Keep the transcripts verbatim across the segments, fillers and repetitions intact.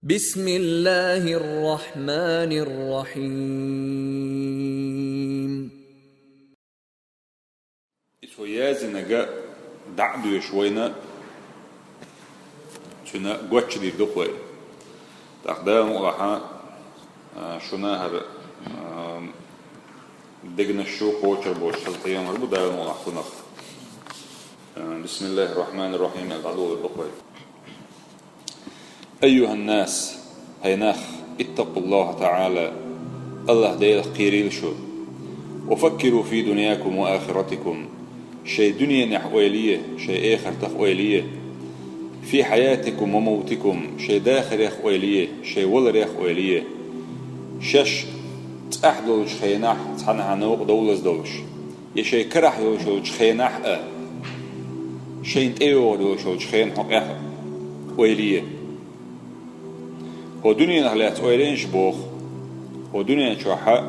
بسم الله الرحمن الرحيم. И цо яздинарг дӀа а доьшуш вайна, цунна гочдийр ду-кх вай. ТӀаккха Дала мукъалахь, а, шуна хӀара, а, дегнаш шу кхочур болуш хаза хьехам бу Дала мукъалахь шунах. А, بسم الله الرحمن الرحيم аьлла дӀадолийр ду-кх вай. أيها الناس, хӀай нах, اتقوا الله تعالى, АллахӀ Делах кхерийла шу. وفكروا في دنياكم وآخرتكم, шайн дуьненахь ойла е, шайн эхартах ойла е. في حياتكم وموتكم, шайн дахарех ойла е, шайн валарех ойла е. Шаьш цӀахь долчу хенахь цхьанхьа новкъа довлаза долуш, я шайн карахь йолуш йолчу хенахь а, шайна тӀейогӀур йолуш йолчу хенан хьокъехь а ойла е. ХӀокху дуьненах лаьцна ойла йинаш боху, хӀокху дуьнен чохь а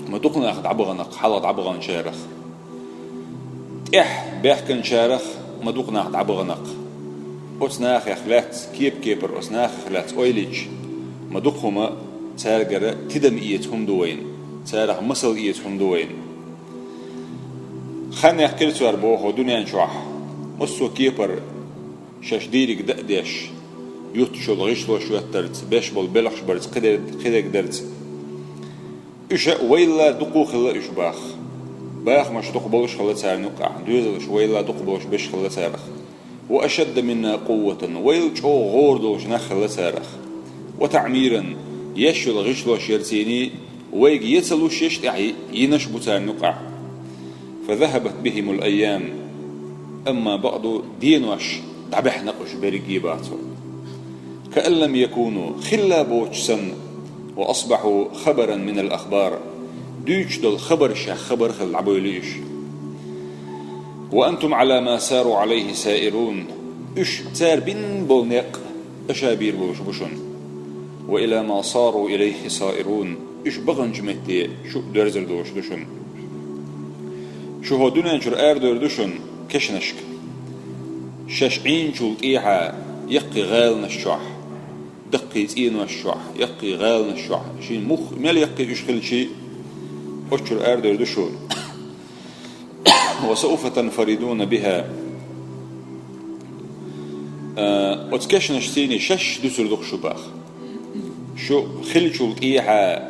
ма дукха нах дӀабахана-кх хьалха дӀабаханчарах. ТӀехь баьхкинчарах ма дукха нах дӀабахана-кх. Оцу нахах лаьцна, кеп-кепара оцу нахах лаьцна ойла йича, ма дукха хӀума цаьргара тидам эца хӀума ду вайна, царах масал эца хӀума ду вайна. Хан яьккхира цара боху дуьнен чохь, массо а кепара шаьш дийриг дан а деш, юттуш йолу гӀишлош хӀоттарца, беш болу белхаш барца, кхидерг-, кхидерг дарца. Уьш а вайл а дукха хилла уьш боху. Бахамаш дукха болуш хилла царна юккъехь, доьзалш вайл а дукха болуш берш хилла царах. وأشد منا قوة, вайл чӀогӀа гӀора долуш нах хилла царах. وتعميرا, еш йолу гӀишлош ярцийний, вайга я ца луш еш тӀехь йинаш бу царна юккъехь. فذهبت بهم الأيام, амма бакъду денош дӀабаьхна-кх уьш берриге боху цо. كأن لم يكونوا, хилла боцуш санна, وأصبحوا خبرا من الأخبار, дуьйцуш долу хабаршех хабар хилла дӀабевлли уьш. وأنتم على ما ساروا عليه سائرون, уьш цара бина болу некъ аша бийр болуш бу шуна. وإلى ما صاروا إليه صائرون, уьш баханчу метте шу доьрзур долуш ду шуна. Шу хӀокху дуьнен чуьра арадевр ду шуна кешнашка. Шаьш Ӏийначул тӀехьа яккхий гӀаланаш чохь, даккхий цӀенош чохь, яккхий гӀаланаш чохь, шен мух-, мел яккхий уьш хилчий, оцу чуьра арадевр ду шу. وسوف تنفردون بها. А, оцу кешнашций шаьш дуьсур ду-кх шу боху. Шу хиллачул тӀехьа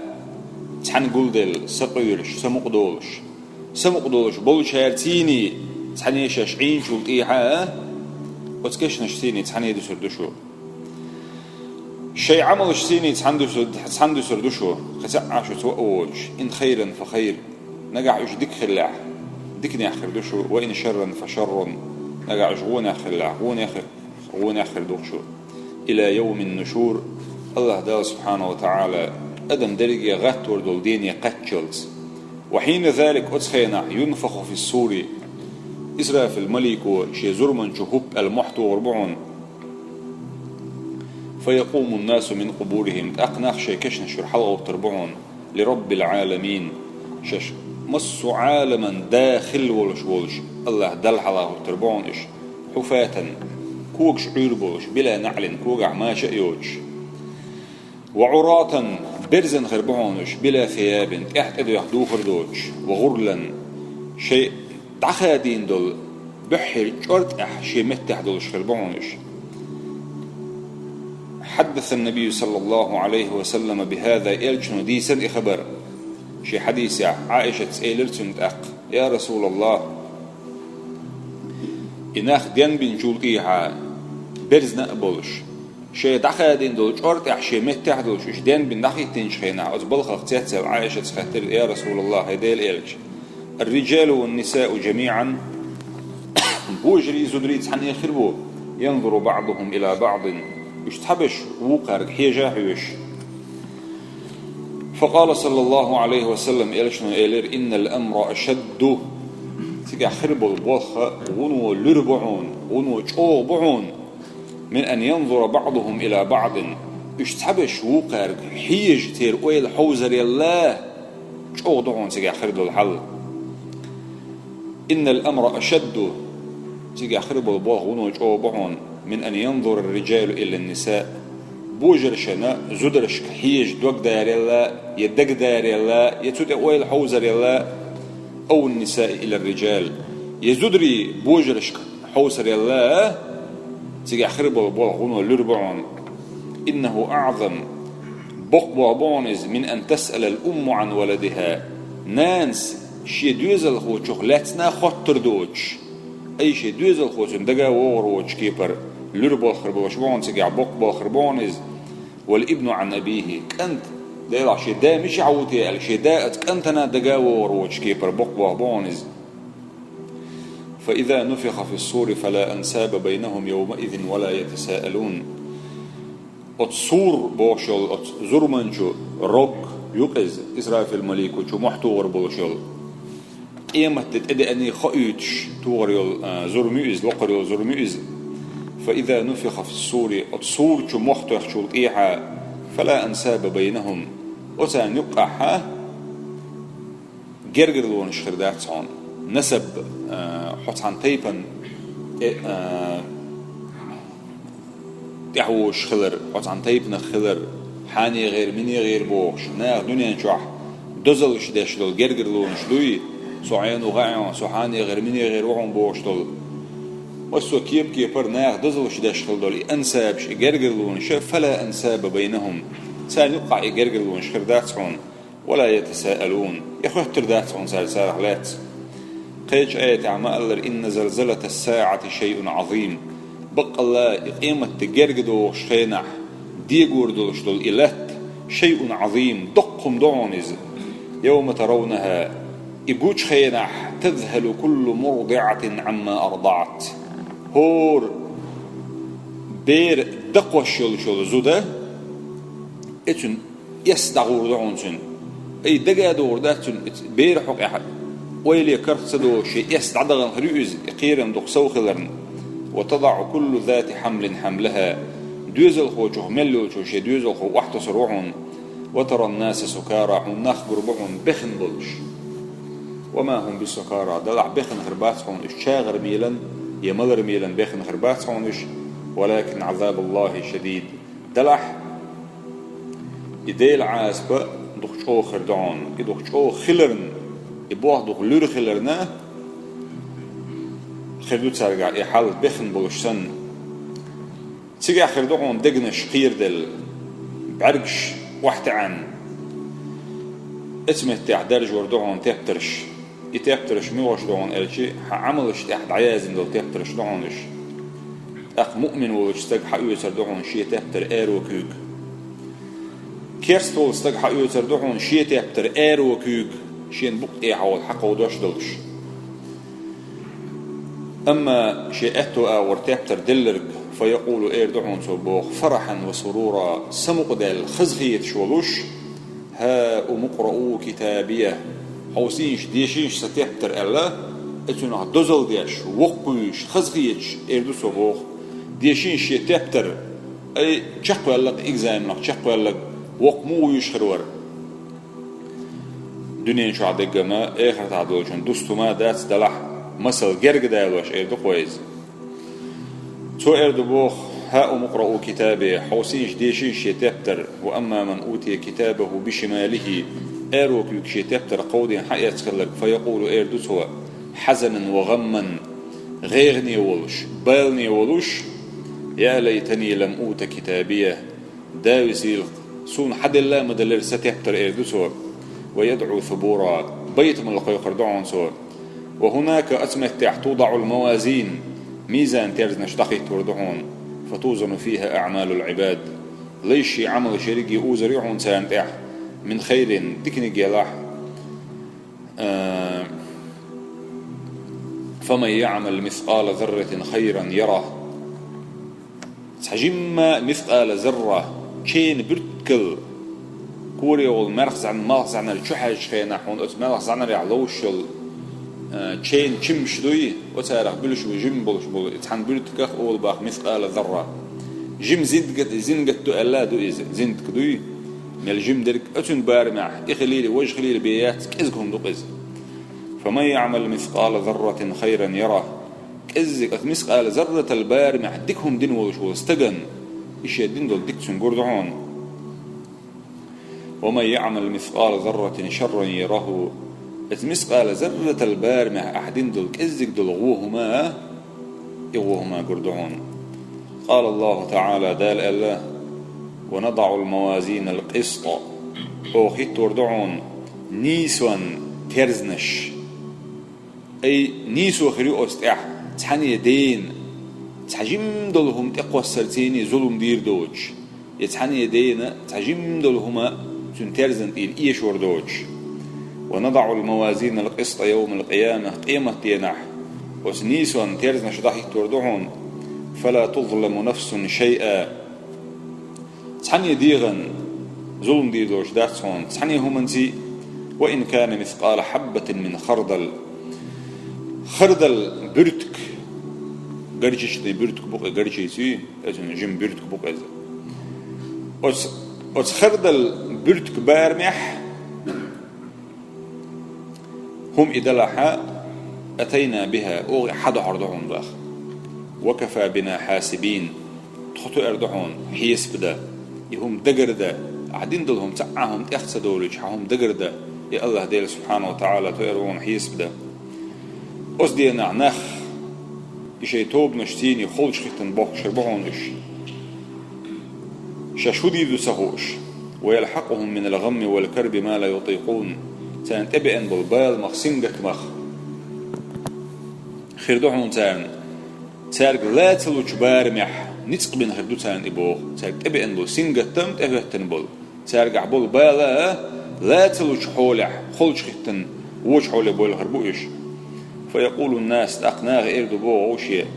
цхьаьна гулделла, сакъоьруш, самукъадолуш. Самукъадолуш болчаьрций цхьаьна шаьш Ӏийначул тӀехьа, оцу кешнашций цхьаьна дуьсур ду шу. Шайн Ӏамалшций цхьаьна дуьсур, цхьаьна дуьсур ду шу, кхин цхьа а шуьца ваъ воцуш, إن خيرا فخير. Нагахь уьш дика хиллехь, диканех хир ду шу, وإن شرا فشر. Нагахь уьш вонех хиллехь, вонех, вонех хир ду-кх шу. إلى يوم النشور. АллахӀ Дала, субхьанаху ва тагӀала, адам дерриге гӀаттор долу дене кхаччалц. وحين ذلك, оцу хенахь, ينفخ في الصور. Исрафил малико шен зурманчу хӀуп аьлла мохь тухур бу хьуна. فيقوم الناس من قبورهم. ТӀаккха нах шайн кешнаш чуьра хьалагӀоттур бу хьуна. لرب العالمين. Шаьш массо а Ӏаламан да хилла волуш волчу АллахӀ Далла хьалагӀоттур бу хьуна уьш. حفاة. Когаш Ӏуьйр болуш, بلا نعل, когахь маша а йоцуш. وعراة, берзан хир бу хьуна уьш, بلا ثياب, тӀаьхьа тӀедоьхна духар доцуш, وغرلا, шайн дӀахадийна долу буьххьера чӀор тӀехь шен меттехь долуш хир бу хьуна уьш. حدث النبي صلى الله عليه وسلم بهذا, элчано дийцина и хабар. Шен хьадисехь Ӏаишатас элира цунна тӀаккха: يا رسول الله, и нах денбинчул тӀехьа берзна а болуш, шайн дӀахадийна долу чӀор тӀехь шен меттехь а долуш, уьш денбина дӀахӀиттинчу хенахь, оцу балхах цецъяьлла Ӏаишатас хаьттира: يا رسول الله, хӀай Делан элча, الرجال والنساء جميعا, божарий, зударий цхьаьна хир бу, ينظر بعضهم إلى بعض, уьш цхьаберш вукхаьрга хьежа а хьоьжуш. فقال صلى الله عليه وسلم, элчано элира: إن الأمر أشد, цигахь хир болу болх вуно луьра бу хьуна, вуно чӀогӀа бу хьуна, من أن ينظر بعضهم إلى بعض, уьш цхьаберш вукхаьрга хьежа церан ойла хьовзарел а чӀогӀа ду хьуна цигахь хир долу хьал. إن الأمر أشد, цигахь хир болу болх вуно чӀогӀа бу хьуна, من أن ينظر الرجال إلى النساء, Божаршна зударшка хьежа дог дарелла, я дага дарелла, я цу тӀа ойла хьовзарелла, أو النساء إلى الرجال, я зударий божаршка хьовсарелла, цигахь хир болу болх гӀуно луьра бу хьуна. إنه أعظم, боккха болх бу хьуна иза, من أن تسأل الأم عن ولدها, нанас шен доьзалхочух лаьцна хоттур доцуш, ай шен доьзалхо цуьнан дага а вогӀур воцуш кепара луьра болх хир болуш бу хьуна, цигахь боккха болх хир бу хьуна иза. والابن عن أبيه, кӀант, делахь шен да мичахь ву те аьлла, шен да оцу кӀантана дага а вогӀур воцуш кепара боккха болх бу хьуна иза. فإذا نفخ في الصور فلا أنساب بينهم يومئذ ولا يتساءلون. Оцу сур бохуш йолу оцу зурманчу рог ю-кх иза, Исрафил-малико чу мохь тухур болуш йолу. Къематде тӀедеаний хоуьйтуш тухур йолу, а, зурма ю иза, локхур йолу зурма ю иза. فإذا نفخ في الصور, оцу сур чу мохь тоьхначул тӀехьа, فلا أنساب بينهم, оцарна юккъахь гергарлонаш хир дац хьуна. Насаб, а, хьо цхьана тайпана тӀе, а, тӀаьхьавозуш хилар, хьо цхьана тайпанах хилар, хьанегӀера, минегӀера бохуш, наха дуьнен чохь дозаллаш деш долу гергарлонаш дуй, со Ӏену гӀа Ӏену, со хьанегӀера, минегӀера ву хьуна бохуш долу. Массо кеп-кепара наха дозаллаш деш хила долу и ансабаш, и гергарлонаша, فلا أنساب بينهم, царна юккъахь и гергарлонаш хир дац хьуна. ولا يتساءلون, я хоьттур дац хьуна цара царах лаьцна. Кхечу аятехь ма-аллара: إن زلزلة الساعة شيء عظيم. Баккъалла, и къематде герга догӀуш хенахь дегор долуш долу и латта, شيء عظيم, доккха хӀума ду хьуна иза. يوم ترونها, и гучу хенахь, تذهل كل مرضعة عما أرضعت. ХӀора бер дакхош йолуш йолу зуда, и цуьнан эс дӀагӀур ду хьуна цуьнан. Ай, дага а догӀур дац цуьнан, бер хьокъехь ойла карах ца долуш, шен эс дӀадахана хир ю иза, и кхерам дукха сов хиларна. وتضع كل ذات حمل حملها. Доьзалхочух мел йолчо шен доьзалхо охьатосур ву хьуна. وترى الناس سكارى, хьуна нах гур бу хьуна бехна болуш. وما هم بسكارى, делахь бехна хир бац хьуна уьш чагӀар мелан, я малар мелан бехна хир бац хьуна уьш, ولكن عذاب الله شديد. Делахь и Делан Ӏазап дукха чӀогӀа хир ду хьуна, и дукха чӀогӀа хиларна, и болх дукха луьра хиларна, хир ду цаьргахь и хьал бехна болуш санна. Цигахь хир ду хьуна дегнаш кхераделла, бӀаьргаш охьатаьӀна, оцу меттехь даржор ду хьуна тептарш. И тептарш муьлш ду хьуна аьлча, хьан Ӏамалаш тӀехь дӀаяздина долу тептарш ду хьуна уьш. ТӀаккха муъмин волчу стага хьаоьцур ду хьуна шен тептар аьрру куьйга. Керста волу стага хьаоьцур ду хьуна шен тептар аьрру куьйга, шена букъа тӀехьа волу хьакховдош долуш. Амма шен аьтту агӀор тептар делларг, فيقول, эр ду хьуна цо боху, فرحا وسرورا, самукъадаьлла, хазахеташ волуш: هاؤم اقرءوا كتابيه. Хьовсийша, дешийша сан тептар аьлла, и цунах дозалла деш, воккхавуьйш, хазахеташ, эр ду цо боху. Дешийша шен тептар, ай, чекхваьлларг, экзаменах чекхваьлларг, воккха муха вуьйш хир вара. Дуьнен чохь деггама, эхартахь долчун дустума дац, делахь, масал герга далош, эр ду кхо иза. Цо эр ду боху: هاؤم اقرءوا كتابيه, хьовсийша, дешийша шен тептар, وأما من أوتي كتابه بشماله, аьрру куьйга шен тептар кховдийна хьаэцна хилларг, فيقول, эр ду цо, حزنا وغما, гӀайгӀане волуш, балане волуш: يا ليتني لم أوت كتابيه, да весийла, суна хьаделла а ма делира сан тептар, эр ду цо. ويدعو ثبورا, байтамал кхойкхур ду хьуна цо. وهناك, оцу меттехь, توضع الموازين, мизан-терзанаш дӀахӀиттор ду хьуна, فتوزن فيها أعمال العباد, лайшийн Ӏамалш ерриге узур ю хьуна царна тӀехь, من خير, диканиг елахь, а, فمن يعمل مثقال ذرة خيرا يره. Цхьа жимма мискъала зарра, чейна буьртигал, корехула маьлхан зӀан-, маьлхан зӀаьнар чу хьаьжча хенахь, хьуна оцу маьлхан зӀаьнарехь ловш йолу, а, чейна чимаш дуй, оцарах буьлуш бу жима болуш болу, и цхьана буьртигах олу боху мискъала зарра. Жима зиндагат, зиндагат ду аьлла а ду иза, зиндагат дуй, мел жима дерг, оцуьнан барамехь, и хилийла, важа хилийла бен яц, кӀезиг хӀума ду-кх иза. فمن يعمل مثقال ذرة خيرا يره. КӀеззиг, оцу мискъала зарратал барамехь дика хӀума дина волуш волу стагана, шен дина долу дика цуьнга гур ду хьуна. «ومن يعمل مثقال ذرة شرا يره». Иза мискъала зарратал барамехь ахь дина долу кӀеззиг долу вон хӀума, и вон хӀума гур ду хьуна. قال الله تعالى, Дала аьлла: «ونضع الموازين القسط». Оха хӀиттор ду хьуна нийсонан терзанаш. Ай, нийсо хир ю оцу тӀехь, цхьаьна дена, цхьа жима долу хӀума тӀекхоссарца зулам дийр доцуш, я цхьаьна дена, цхьа жима долу хӀума цуьнан терзан тӀера эшор доцуш. «ونضع الموازين القسط يوم القيامة», къематденахь оцу нийсонан терзанаш дӀахӀиттор ду хьуна. «فلا تظلم نفس شيئا». Цхьаьна дегӀан зулам дийр доцуш дац хьуна, цхьаьна хӀуманций, «وإن كان مثقال حبة من خردل». Хардал буьртиг, горчичный буьртиг бу-кх, горчиций, иза жима буьртиг бу-кх иза. Оцу, оцу хардал буьртиг барамехь хӀума и далахь, «أتينا بها», оха и хьадохьур ду хьуна боху. «وكفى بنا حاسبين». Тхо тоьар ду хьуна хьесап дан. И хӀума дагардан, ахь дина долу хӀума цхьа а хӀума тӀех ца долуьйтуш, хьан хӀума дагардан, и АллахӀ Дела субхьанаху ва таӀала тоьар ву хьуна хьесап дан. Оцу денахь нах, и шайн тобанаш цийний холчу хӀиттина бохкуш хир бу хьуна уьш. Шаьш хӀун дийр ду ца хууш. «ويلحقهم من الغم والكرب ما لا يطيقون». Царна тӀебеана болу баламах, сингаттамах хир ду хьуна царна. Цаьрга лан ца лучу барамехь ницкъ бина хир ду царна и боху. Цаьрга тӀебеана болу сингаттам, тӀехӀоьттина болу. Цаьргахь болу бала лан ца лучу хьолехь, холчу хӀиттина, вочу хьоле бойла хир бу уьш. «فيقول الناس», тӀаккха наха эр ду боху вовше,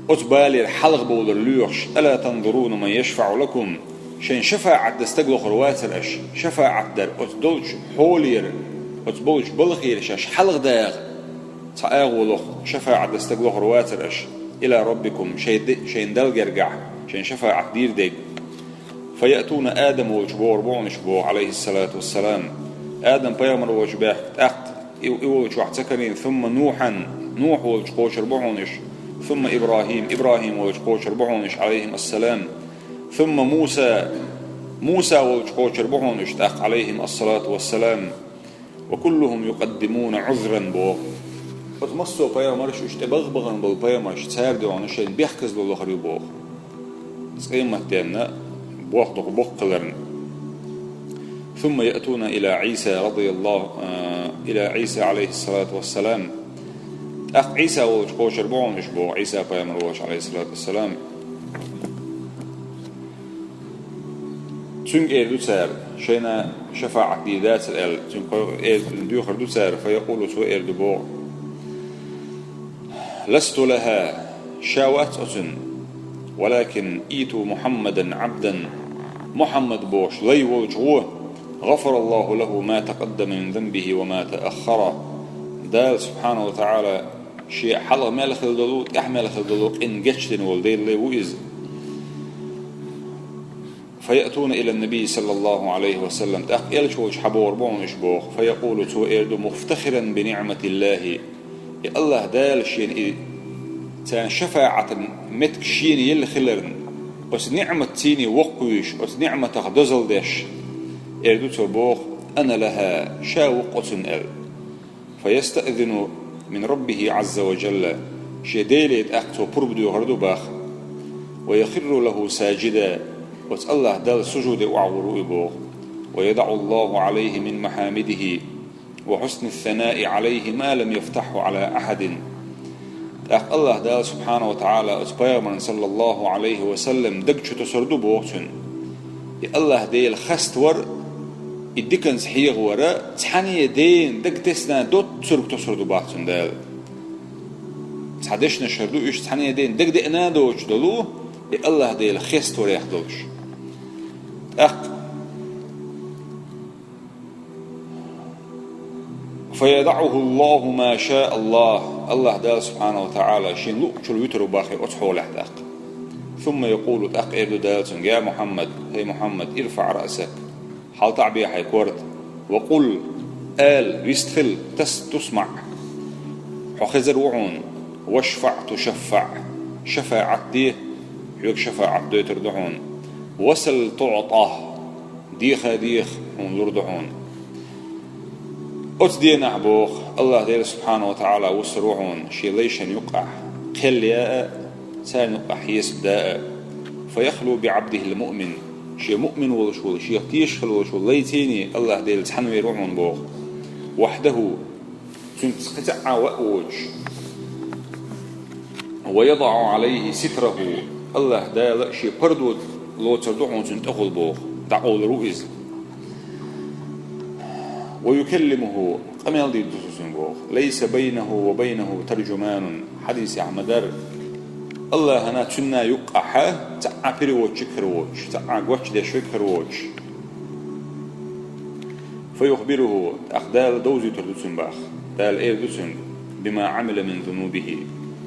оцу балера хьалха бовлар лоьхуш: «ألا تنظرون من يشفع لكم؟» Шайн шафаӀат дан стаг лохур вацара аша? ШафаӀат дар оцу долчу хьолера, оцу болчу балхера шаьш хьалха дагӀа цхьа агӀо лоху, шафаӀат дан стаг лохур вацара аша? «إلى ربكم», шайн де-, шайн Далла гергахь, шайн шафаӀат дийр дерг. «فيأتون آدم», волчу бохур бу хьуна уьш боху, алейхиссалату вассалам. Адам пайхамар волчу баьхка, тӀаккха и, и волчохь ца карийна, «ثم نوحا», Нухь волчу кхочур бу хьуна уьш, «ثم إبراهيم», ИбрахӀим волчу кхочур бу хьуна уьш, алейхим ассалам, «ثم موسى», Муса волчу кхочур бу хьуна уьш тӀаккха, алейхим ассалату вассалам. «وكلهم يقدمون عذرا», боху. Оцу массо а пайхамарш, уьш тӀе баха бахана болу пайхамарш, цара дуьхьал шайн бехказло лохур ю боху. Иза къематденна боху дукха боккха хиларна. «ثم يأتون إلى عيسى رضي الله، آ، إلى عيسى عليه الصلاة والسلام». ТӀаккха Ӏийса волчу кхочур бу хьуна уьш боху, Ӏийса пайхамар волчу, алейхиссалату вассалам. Цуьнга эр ду цара, шайна шафаӀат дийр дацара аьлла, цуьнга эр ду, дуьйхур ду цара, «فيقول», цо эр ду боху: «لست لها», ша вац оцуьнан, «ولكن ائتوا محمدا عبدا», Мухьаммад бохуш лай волчу гӀо, «غفر الله له ما تقدم من ذنبه وما تأخر». Дала субхьанаху ва таӀала шен хьалха мел хилла долу, тӀаьхьа мел хилла долу къин гечдина волу Делан лай ву иза. «فيأتون إلى النبي صلى الله عليه وسلم», тӀаккха элча волчу хьабогӀур бу хьуна уьш боху. «فيقول», цо эр ду, «مفتخرا بنعمة الله», и АллахӀ Дала шена и царна шафаӀатан меттиг шена елла хиларна, оцу ниӀмат цийний воккхавуьйш, оцу ниӀматах дозалла деш, эр ду цо боху: «أنا لها», ша ву-кх оцунна аьлла. «فيستأذن من ربه عز وجل», шен Деле тӀаккха цо пурба доьхур ду боху. «ويخر له ساجدا», оцу АллахӀ Далла сужуде охьагӀур ву и боху. «ويدع الله عليه من محامده وحسن الثناء عليه ما لم يفتحه على أحد». ТӀаккха АллахӀ Дала субхьанаху ва таӀала оцу пайхамарна, саллаллаху Ӏалайхи ва саллам, даг чу тосур ду боху цуьнан. И АллахӀ Дела хаставар, и диканца хьехавар цхьаьна дена дагатесна доцург тосур ду боху цуьнан Дала. Цхьа дешнаш хир ду уьш, цхьаьна дена дагадеана доцуш долу, и АллахӀ Дела хеставарех долуш. ТӀаккха «فيدعه الله ما شاء الله», АллахӀ Дала субхьанаху ва таӀала шен луъучул вуьтур бу боху оцу хьолехь тӀаккха. «ثم يقول», тӀаккха эр ду Дала цуьнга: «يا محمد», хӀай Мухьаммад, «ارفع رأسك», хьалатӀаӀбе хьайн корта, «وقل», ала, вистхила, «تس-، تسمع», хьо хезар ву хьуна, «واشفع تشفع», шафаӀат де, хьоьга шафаӀат дойтур ду хьуна. «وسل تعطه», деха деха, хьуна лур ду хьуна. Оцу денахь боху, АллахӀ Дела субхьанаху ва таӀала вуссур ву хьуна шен лайшна юккъехь кхел яа а, царна юккъехь хьесап даа а. «فيخلو بعبده المؤمن», шен муъмин волуш волу, шех тешаш хила волуш волу лайцений АллахӀ Дела цхьаьна вер ву хьуна боху. «وحده», цуьнца кхин цхьа а ваъ воцуш. «ويضع عليه ستره», АллахӀ Дала шен пардо лоцур ду хьуна цуьнан тӀехула боху, дӀакъовлур ву иза. «ويكلمه», къамел дийр ду цо цуьнга боху. «ليس بينه وبينه ترجمان», хьадисехь ма-дарра, АллахӀана цуьнан юккъехь цхьа а переводчик хир воцуш, цхьа а гочдеш верг хир воцуш. «فيخبره», тӀаккха Дала довзуьйтур ду цуьнан боху. Дала эр ду цуьнга: «بما عمل من ذنوبه»,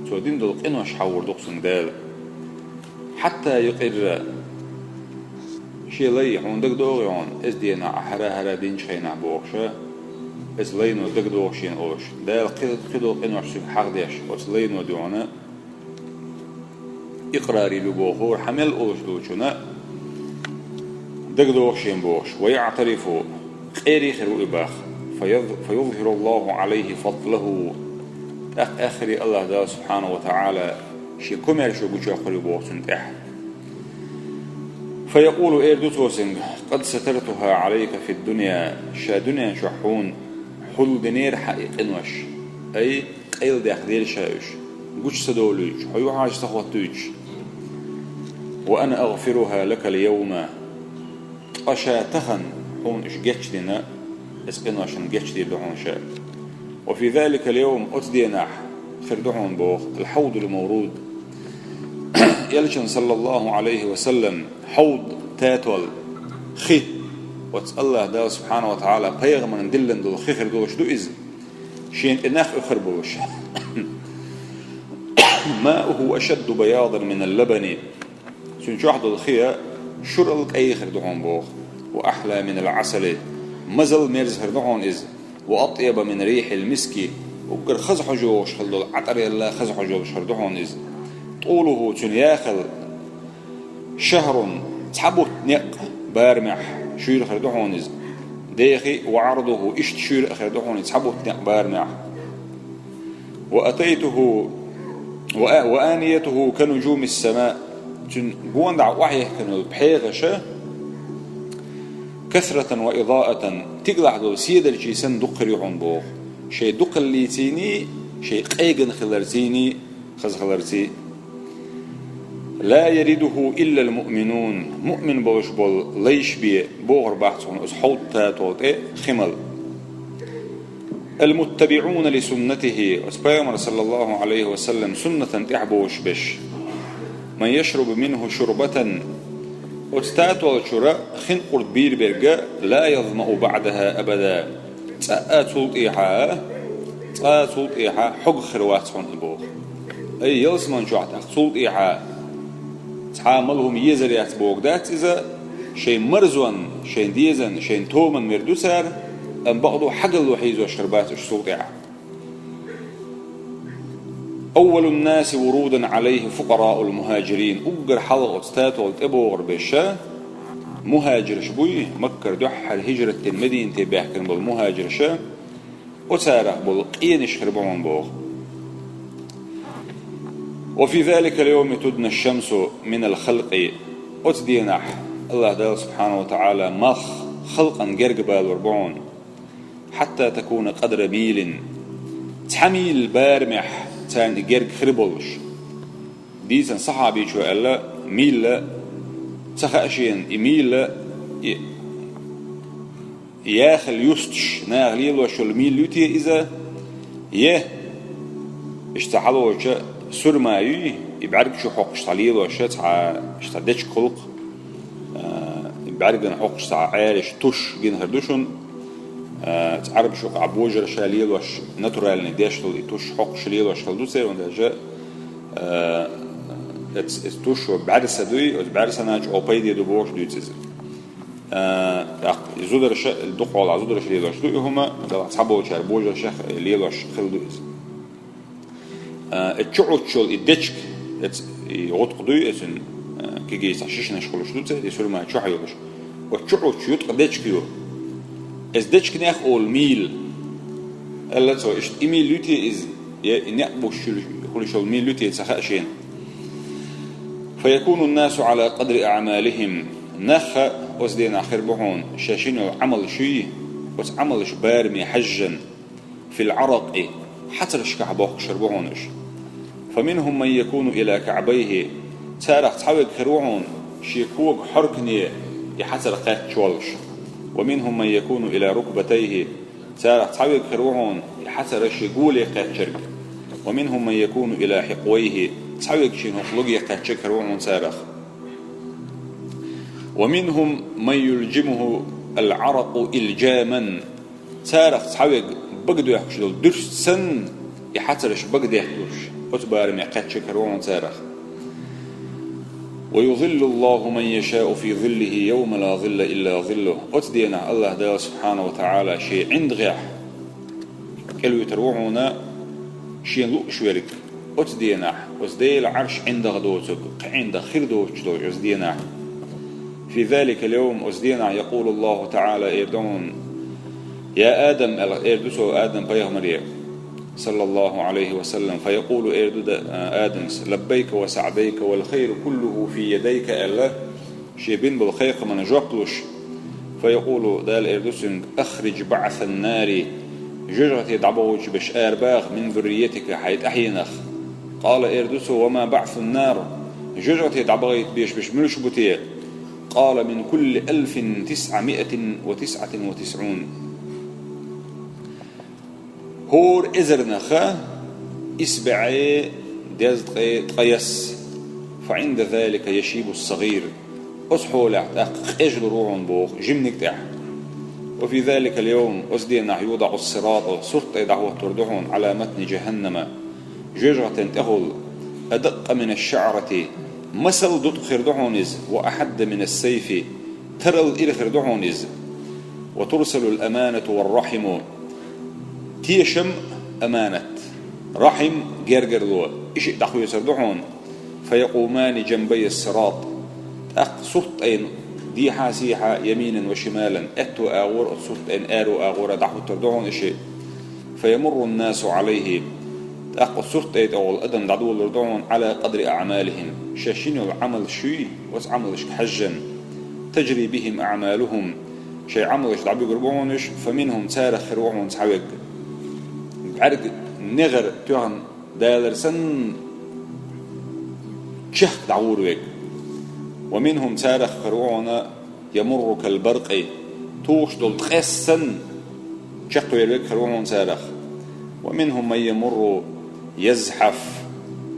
цо дина долу къинош хьахор ду-кх цуьнга Дала. «حتى يقر», шен лай, хьуна дагадогӀий хьуна, оцу денахь ахь хӀара-хӀара динчу хенахь бохуш, оцу лайно дагадогӀу шена олуш, Дала кхин, кхин долу къинош цуьнга хьахдеш, оцу лайно дуьхьал икърар йийр ю бохура, хьан мел олуш долчунна дагадогӀу шена бохуш. «ويعترف», къера хир ву и боху. «فيظ-, فيظهر الله عليه فضله», тӀаккха аьххара АллахӀ Дала субхьанаху ва таӀала шен комаьршо гучуйоккхур ю боху цуьнан тӀехь. «فيقول», эр ду цо цуьнга: «قد سترتها عليك في الدنيا», ша дуьнен чохь хьуна хьулдинера хьан и къинош, ай, къайладаьккхинера ша уьш, гучу ца довлуьйтуш, хьо юьхьӀаьржа ца хӀоттуьйтуш. «وأنا أغفرها لك اليوم», ткъа ша тахана хьуна уьш гечдина, оцу къиношна гечдийр ду хьуна ша. «وفي ذلك اليوم», оцу денахь хир ду хьуна боху, «الحوض المورود», Элчан, саллаллаху Ӏалайхи ва саллам, хьовд, татол, хи, оцу АллахӀ Дала субхьанаху ва таӀала пайхамарна диллина долу хи хир долуш ду иза. Шена тӀе нах уьхур болуш. «ماؤه أشد بياضا من اللبن». Цуьнан чохь долу хи шурал кӀайн хир ду хьуна боху. «وأحلى من العسل». Мазал мерза хир ду хьуна иза. «وأطيب من ريح المسك». Уггар хаза хьожа йогӀуш хила долу Ӏатарел а хаза хьожа йолуш хир ду хьуна иза. «طوله», цуьнан яхал, «شهر», цхьа бутт некъ барамехь шуьйра хир ду хьуна иза. Дехи, «وعرضه», иштта шуьйра а хир ду хьуна иза цхьа бутт некъ барамехь. «وأتيته، وآ-، وآنيته كنجوم السماء». Цуьнан гонаха охьахӀоьттина йолу пхьегӀаш, «كثرة وإضاءة», тигалахь долу седарчий санна дукха хир ю хьуна боху. Шайн дукхаллийцийний, шайн къегина хиларцийний, хазахаларций. «لا يرده إلا المؤمنون». Муъмин болуш болу лайш бен богӀур бац хьуна оцу хьовд, татол тӀе хи мала. «المتبعون لسنته», оцу пайхамар, саллаллаху Ӏалайхи ва саллам, суннатан тӀехь бовш берш. «من يشرب منه شربة», оцу татол чуьра хин къурд бийр берг, «لا يظمأ بعدها أبدا». Цкъа а цул тӀехьа, цкъа а цул тӀехьа хьогах хир вац хьуна и боху. Ай, ялсаман чохь тӀаккха цул тӀехьа цхьа а мала хӀума езар яц бохург дац иза, шайн марзонна, шайн дезанна, шайн томанна мер ду цара, амма бакъду хьагалло хьийзош хир бац уьш цул тӀехьа. «أول الناس ورودا عليه فقراء المهاجرين». Уггар хьалха оцу татол тӀе богӀур берш мухӀажираш буй, Маккара дуьххьара хӀижрат дина Мединате баьхкина болу мухӀажираш, оцарах болу къенаш хир бу хьуна боху. «وفي ذلك اليوم تدنى الشمس من الخلق». Оцу денахь АллахӀ Дала субхьанаху ва таӀала малх халкъан герга балор бу хьуна. «حتى تكون قدر ميل». Цхьа мийла барамехь царна и герга хир болуш. Дийцина сахьабичо аьлла, мийла ца хаьа шена, и мийла, и яхал юсташ наха лелош йолу мийла ю те иза? Е, иштта хьалочу сурма юй, и бӀаьрг чу хьокхуш цхьа лелош, цхьа иштта дечиг гӀуллакх, а, бӀаьргана хьокхуш цхьа Ӏаьржа туш гина хир ду шуна, а, цхьа Ӏарбаша юкъахь божарша лелош, натуральный деш долу и туш хьокхуш лелош хила ду церан даже, а, эц-, эц туш бӀаьрса дуй, оцу бӀаьрсана чӀогӀа пайде ду бохуш дуьйцу иза. А, тӀаккха и зударша, дукхахьолахь зударша лелош ду и хӀума, делахь цхьаболчара божаршех лелош хила ду иза. А, и чу Ӏуттуш йолу и дечиг, эц-, и гӀутакх дуй, эцун кегий цхьа шишанаш хуьлуш ду церан, и сурма чохь йолуш. Оцу чу Ӏуттуш ю ткъа дечка ю. Иза дечканех олу мийла. Аьлла цо, иштта и мийла ю те иза, я и некъ буш хуьлуш йолу мийла ю те ца хаьа шена. فيكون الناس على قدر أعمالهم. Нах а оцу денахь хир бу хьуна, шайн шина йолу Ӏамалш юй, оцу Ӏамалш бараме хьаьжжина, في العرق, хьацаршкахь бохкуш хир бу хьуна уьш. فمنهم من يكون إلى كعبيه, царах цхьаверг хир ву хьуна, шен коган хьоркане и хьацар кхаьчча волуш. ومنهم من يكون إلى ركبتيه, царах цхьаверг хир ву хьуна, и хьацар шен голе кхаьчнарг. ومنهم من يكون إلى حقويه, цхьаверг шен хӀокху луге кхаьчнарг хир ву хьуна царах. ومنهم من يلجمه العرق إلجاما, царах цхьаверг бага доьхкуш долу дуьрста санна, и хьацарш бага дехкалуш, оцу бараме кхаьчнарг хир ву хьуна царах. ويظل الله من يشاء في ظله يوم لا ظل إلا ظله. Оцу денахь АллахӀ Дала субхьанаху ва таӀала шен ӀиндагӀехь кӀелвуьйтур ву хьуна шен лууш верг. Оцу денахь, оцу Делан Ӏарш ӀиндагӀ доцург, кхин ӀиндагӀ хир доцуш долчу оцу денахь. في ذلك اليوم, оцу денахь, يقول الله تعالى, эр ду хьуна: يا آدم, аьлла, эр ду цо Адам пайхамаре, صلى الله عليه وسلم, فيقول, эр ду да-, Адамас: لبيك وسعديك والخير كله في يديك, аьлла, шен бина болу кхайкхамна жоп луш. فيقول, Дала эр ду цуьнга: أخرج بعث النار, жоьжахате дӀабахийтуш берш арабаха, من ذريتك, хьайн тӀаьхьенах. قال, эр ду цо: وما بعث النار, жоьжахате дӀабахийта безаш берш муьлш бу те? قال: من كل ألف تسعمائة وتسعة وتسعون. ХӀора эзарнах исс бӀе дезткъе ткъайесна, فعند ذلك يشيب الصغير, оцу хьолехь тӀаккха къежалур ву хьуна боху жиманиг тӀехь. وفي ذلك اليوم, оцу денахь юха дӀа оцу сирата сурт тӀе дӀахӀуттур ду хьуна, على متن جهنم, жоьжахатин тӀехула, أدق من الشعرة, масал дуткъа хир ду хьуна иза, وأحد من السيف, тарал ира хир ду хьуна иза. وترسل الأمانة والرحم, тешам, аманат, рахьим, гергарло, и шиъ дӀахоьцур ду хьуна. فيقومان جنبي الصراط, тӀаккха сурт тӀайна дехьа-сехьа, يمينا وشمالا, аьтту агӀор, оцу сурт тӀайна аьрру агӀора дӀахӀуттур ду хьуна и шиъ. فيمر الناس عليه, тӀаккха оцу сурт тӀай тӀехула адам дӀадолалур ду хьуна, على قدر أعمالهم, шайн шина йолу Ӏамалш юй, оцу Ӏамалшка хьаьжжина. تجري بهم أعمالهم, шайн Ӏамалш дӀабуьгур бу хьуна уьш, فمنهم, царах хир ву хьуна цхьаверг, бӀаьрг негӀар тоьхна далар санна, чехка дӀагӀур верг. ومنهم, царах хир ву хьуна, يمر كالبرق, тухуш долу ткъес санна, чекхвер верг хир ву хьуна царах. ومنهم من يمر يزحف,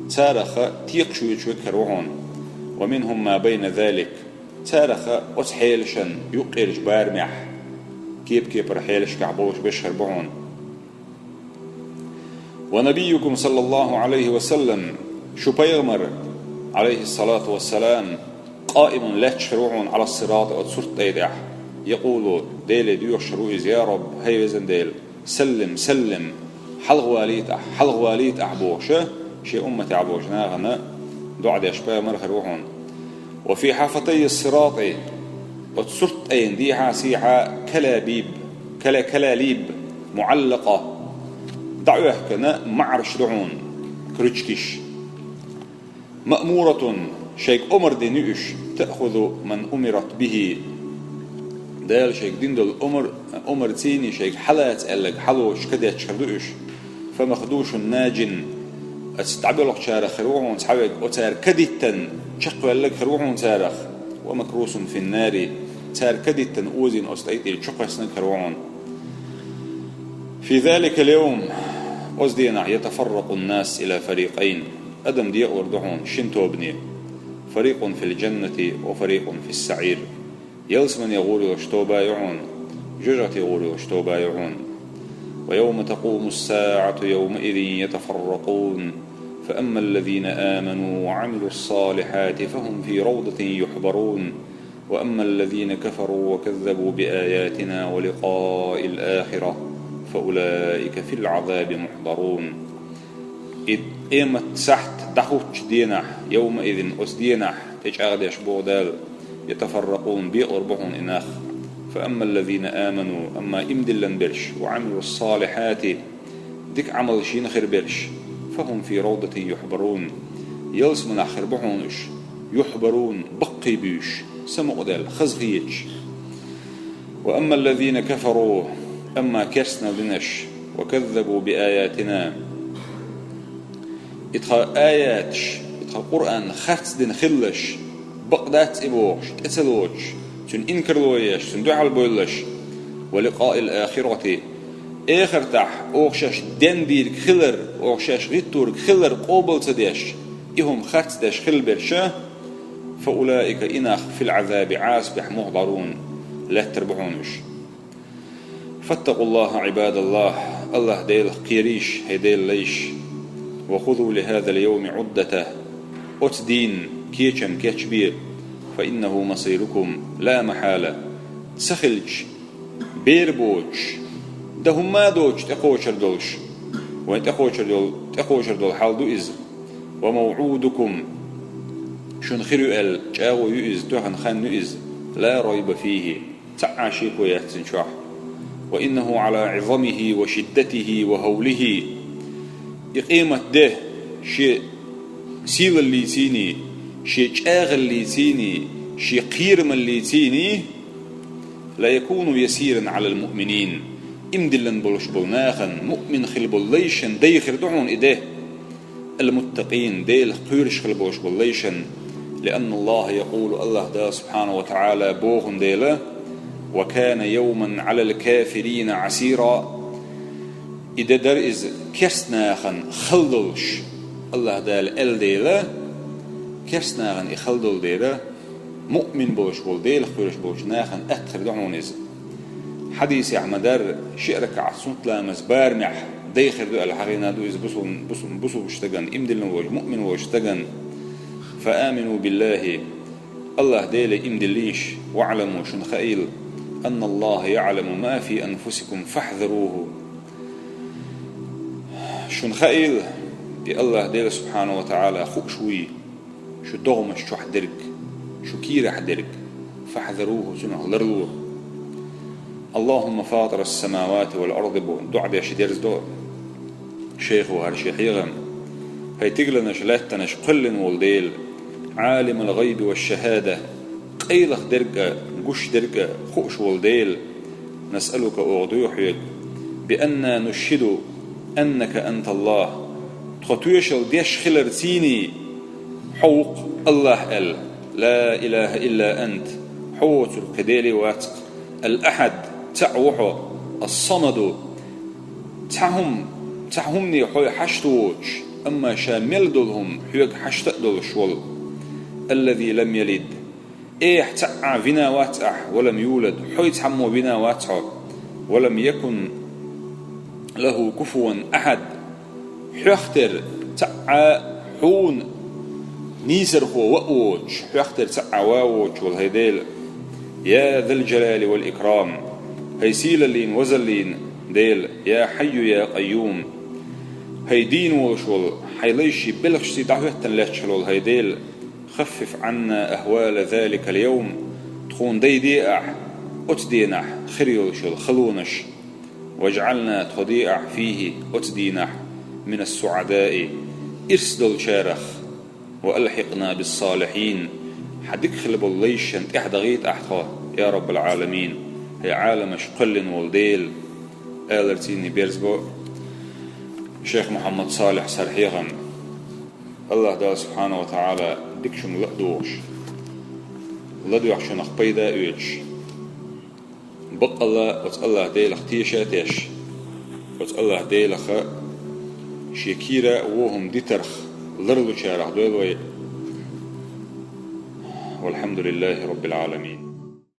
царах текхаш воьдуш верг хир ву хьуна. ومنهم ما بين ذلك, царах оцу хьелашна юккъерчу барамехь кеп-кепара хьелашкахь болуш берш хир бу хьуна. ونبيكم صلى الله عليه وسلم, шун пайхамар, عليه الصلاة والسلام, قائم, лаьтташ хир ву хьуна, على الصراط, оцу сурт тӀай тӀехь. يقول, Деле доьхуш хир ву иза: يا رب, хӀай везан Дела, سلم سلم, хьалхавалийта ахь, хьалхавалийта ахь, бохуш, шен умматехь болчу нахана доӀа деш пайхамар хир ву хьуна. وفي حافتي الصراط, оцу сурт тӀайна дехьа-сехьа, كلابيب, كلا-, كلاليب معلقة, дӀаоьхкина маӀарш ду хьуна, крючкиш. مأمورة, шайга омра дина ю уьш, تأخذ من أمرت به, Дала шайга дина долу омра, омра цийний шайга хьалаца аьлларг хьалоцуш кадетташ хир ду уьш. فمخدوش ناج, оцу дӀабоьлхучарах хир ву хьуна цхьаверг, оцара кадиттина чекхваьлларг хир ву хьуна царах. ومكروس في النار, цара кадиттина озийна оцу тӀай тӀера чукхоьссинарг хир ву хьуна. في ذلك اليوم, оцу денахь, يتفرق الناس إلى فريقين, адам декъалур ду хьуна шина тобане. فريق في الجنة وفريق في السعير. Ялсамане гӀур йолуш тоба ю хьуна, жоьжахате гӀур йолуш тоба ю хьуна. ويوم تقوم الساعة يومئذ يتفرقون. فأما الذين آمنوا وعملوا الصالحات فهم في روضة يحبرون. وأما الذين كفروا وكذبوا بآياتنا ولقاء الآخرة فأولئك في العذاب محضرون. И къемат сахьт дӀахӀуттучу денахь, يومئذ, оцу денахь, тӀечӀагӀдеш боху Дала, يتفرقون, бекъалур бу хьуна и нах. فأما الذين آمنوا, амма иман диллина берш, وعملوا الصالحات, дика Ӏамал шена хир берш, فهم في روضة يحبرون, ялсаманехь хир бу хьуна уьш, يحبرون, баккхий буьйш, самукъадаьлла, хазахеташ. وأما الذين كفروا, амма керстанал динарш, وكذبوا بآياتنا, и тхан аяташ, и тхан Къуръан харц дина хилларш, бакъ дац и бохуш, тӀе ца лоцуш, цуьнан инкарло еш, цунна дуьхьал бевлларш, ولقاء الآخرة, эхартахь оха шаьш дендийриг хилар, оха шаьш гӀиттург хилар къобал ца деш, и хӀума харц деш хилла берш, فأولئك, и нах, في العذاب, Ӏазапехь, محضرون, лаьттар бу хьуна уьш. فاتقوا الله عباد الله, АллахӀ Делах кхерийша, хӀай Делан лайш. وخذوا لهذا اليوم عدة, оцу дийнан кечам кечбе, فإنه مصيركم لا محالة, ца хилча, бер боцуш, дан хӀумма а доцуш тӀекхочур долуш, вайн тӀекхочур йолу, тӀекхочур долу хьал ду иза. وموعودكم, шуна хир ю аьлла чӀагӀо ю иза, тоьхна хан ю иза, لا ريب فيه, цхьа а шеко яц цуьнан чохь. وإنه على عظمه وشدته وهوله, и къематде шен сийлаллиций, шен чӀагӀаллиций, шен кхерамаллиций, ليكون يسيرا على المؤمنين, иман диллина болуш болу нахана, муъмин хила болу лайшна дай хир ду хьуна и де. المتقين, Делах кхоьруш хила болуш болу лайшна, لأن الله يقول, АллахӀ Дала субхьанаху ва таӀала бохун дела, وكان يوما على الكافرين عسيرا, и де дара иза керстанахана хала долуш, АллахӀ Дала аьлла дела, керстанахана и хала долу дела, муъмин болуш болу, Делах кхоьруш болчу нахана атта хир ду хьуна иза. Хьадисехь ма-дарра, ши ракаӀат суннат ламаз барамехь дай хир ду аьлла хьахийна ду иза бусулба-, бусулба-, бусулба стагана, иман диллина волчу, муъмин волчу стагана. فآمنوا بالله, АллахӀ Деле иман диллийша, واعلموا, шуна хаийла, أن الله يعلم ما في أنفسكم فاحذروه. Шуна хаийла, и АллахӀ Дела субхьанаху ва таӀала хууш вуй шу догӀмаш чохь дерг, шу кийрахь дерг, فاحذروه, цунах ларло. اللهم فاطر السماوات والأرض бу, доӀа деш дерзадо шайхо хӀара шен хьехам. ХӀай тигаланаш, лаьттанаш кхоьллина волу Дела, عالم الغيب والشهادة, къайлаха дерг а, гуш дерг а хууш волу Дела, نسألك, оха дуьйху хьоьга, بأننا نشهد أنك أنت الله, тхо тоьшалла деш хиларций, хьо ву-кх АллахӀ аьлла, لا إله إلا أنت, хьо воцург кхин Деле вац-кх, الأحد, цхьаъ ву хьо, الصمد, цхьа хӀума, цхьа хӀумане хьо хьашта воцуш, амма ша мел долу хӀума хьоьга хьашта а долуш волу, الذي لم يلد, Эхь цхьа а вина вац ахь, ولم يولد, хьо цхьаммо вина вац хьо, ولم يكن له كفوا أحد, хьоьх тера цхьа а хьуна нийсархо ва а воцуш, хьоьх тера цхьа а ва а воцуш волу хӀай Дела. يا ذا الجلال والإكرام, хӀай сийлаллин, вазаллин Дела, يا حي يا قيوم, хӀай дийна волуш волу, хьайн лайший белхашций дӀахӀоьттина лаьтташ хила волу хӀай Дела, خفف عنا أهوال ذلك اليوم, тхуна дайде ахь оцу денахь хир йолуш йолу халонаш, واجعلنا, тхо де ахь, فيه, оцу дийнахь, من السعداء, ирс долчарах, وألحقنا بالصالحين, хьан дика хила болу лайшна тӀаьхьадахийта ахь тхо, يا رب العالمين, хӀай Ӏаламаш кхоьллина волу Дела, аларций берзабо шайх Мухьаммад Салихьас хӀара хьехам. АллахӀ Дала субхьанаху ва таӀала дика шуна ла а догӀуш, ладоьгӀначунах пайда а оьцуш, баккъалла оцу АллахӀ Делах теша а теш, оцу АллахӀ Делаха шен кийра а вон хӀума дитарх ларлучарах дойла вай. والحمد لله رب العالمين.